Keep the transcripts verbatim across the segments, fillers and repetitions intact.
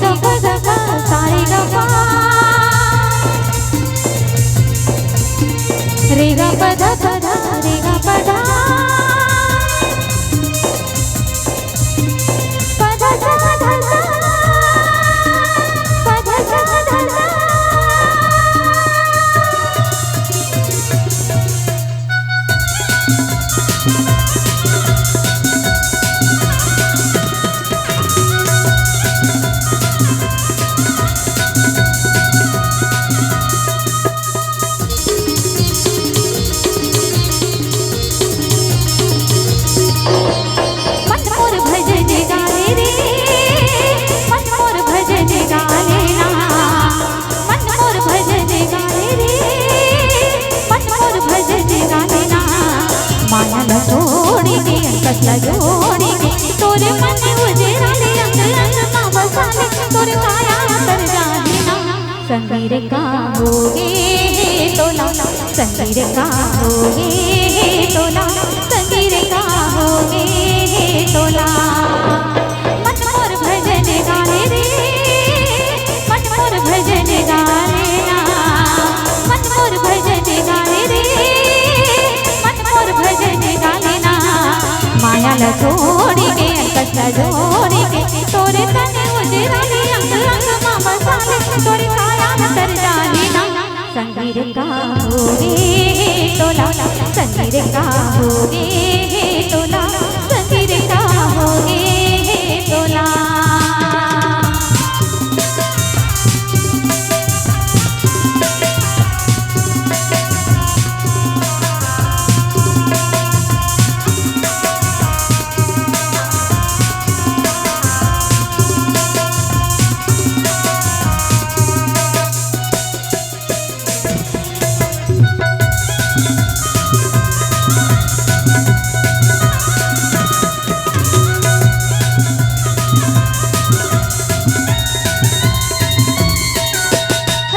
सा रे गा मा पा धा सा रे गा मा पा धा, पा धा सा धा सा, पा धा सा धा सा। मन मोर भजन गाए रे, मन मोर भजन गाए ना, मन मोर भजन गाए रे, मन मोर भजन गाए ना। माया ला छोड़ के, अंकस ला जोड़ के, तोरे मन उजरा ले, अंग अंग मा बसा ले, तोरे काया कर जाए ना। संगी रे का होगे हे तोला, संगी रे का होगे हे तोला, संगी रे का होगे हे तोला। मन मोर भजन गाए रे, मन मोर भजन गाए ना, मन मोर भजन गाए रे, मन मोर भजन गाए ना। माया ला छोड़ के, अंकस ला जोड़ के, तोरे तने उजरा ले, अंग अंग मा बसा ले, तोरे काया ला कर जाए ना। संगी रे का होगे हे तोला, संगी रे का होगे हे तोला, संगी रे का होगे हे तोला।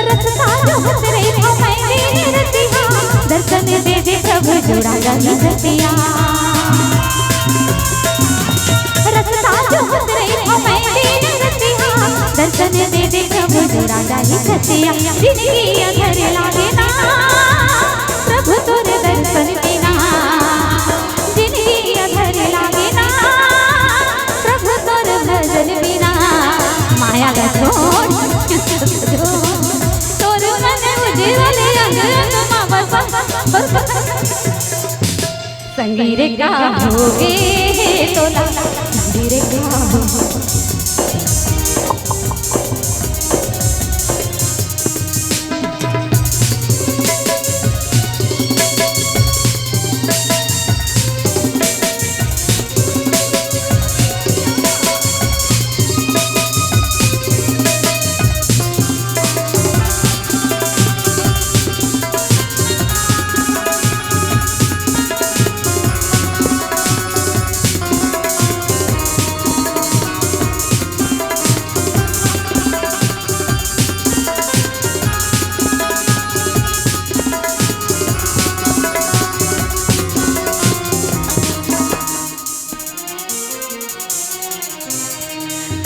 रस्ता जोहत रहिथंव मैं दिन रतिहा, दर्शन दे दे प्रभु जुड़ा जाही छतिया। रस्ता जोहत रहिथंव मैं दिन रतिहा, दर्शन दे दे प्रभु जुड़ा जाही छतिया। जिनगी अधर लागे ना, प्रभु तोर दर्शन बिना। जिनगी अधर लागे ना, प्रभु तोर भजन बिना। माया ला छोड़, तोर मन उजरा ले, अंग अंग मा बसा। संगी रे का होगे हे तोला, संगी रे का होगे।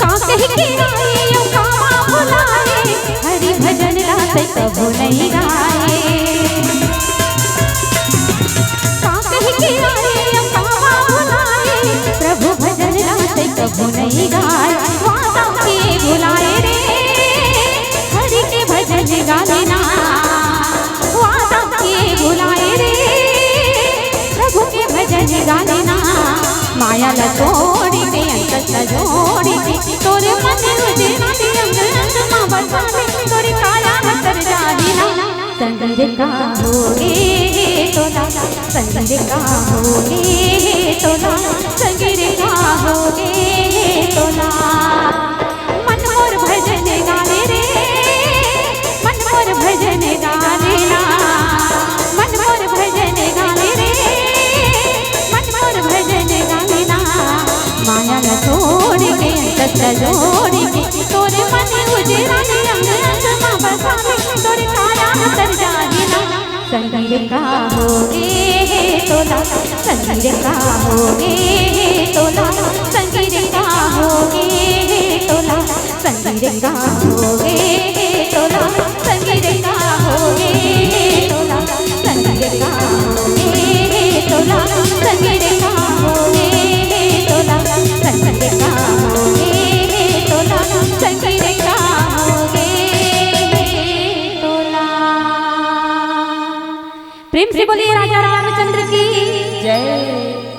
का कहि के आए अउ कामा भुलाए, हरि भजन ला तैं कभू नइ गाए। का कहि के आए अउ कामा भुलाए, प्रभु भजन ला तैं कभू नइ गाए। वादा के भुलाए रे, हरि के भजन गा लेना। वादा के भुलाए रे, प्रभु के भजन गा लेना। माया ला छोड़ के, अंकस ला जोड़ के, तोर मन उजरा ले, अंग अंग मा बसा ले, तोर काया ला कर जाए ना। संगी रे का होगे हे तोला, संगी रे का होगे हे तोला, संगी रे का होगे हे तोला। मन मोर भजन गा ले रे, मन मोर भजन गा लेना, मन मोर भजन गा ले रे, मन मोर भजन गा लेना। माया ला छोड़ के, अंकस ला जोड़ के, तोर मन उजरा ले, अंग अंग मा बसा ले, तोर काया ला कर जाए ना। संगी रे का होगे हे तोला, संगी रे का होगे हे तोला, संगी रे का होगे हे तोला, संगी संगी रे का होगे तोला, संगी रे का होगे तोला, संगी रे का होगे तोला, संगी रे का होगे तोला, संगी रे का होगे तोला, संगी रे का होगे तोला। प्रेम से बोलिए राजा रामचंद्र की जय।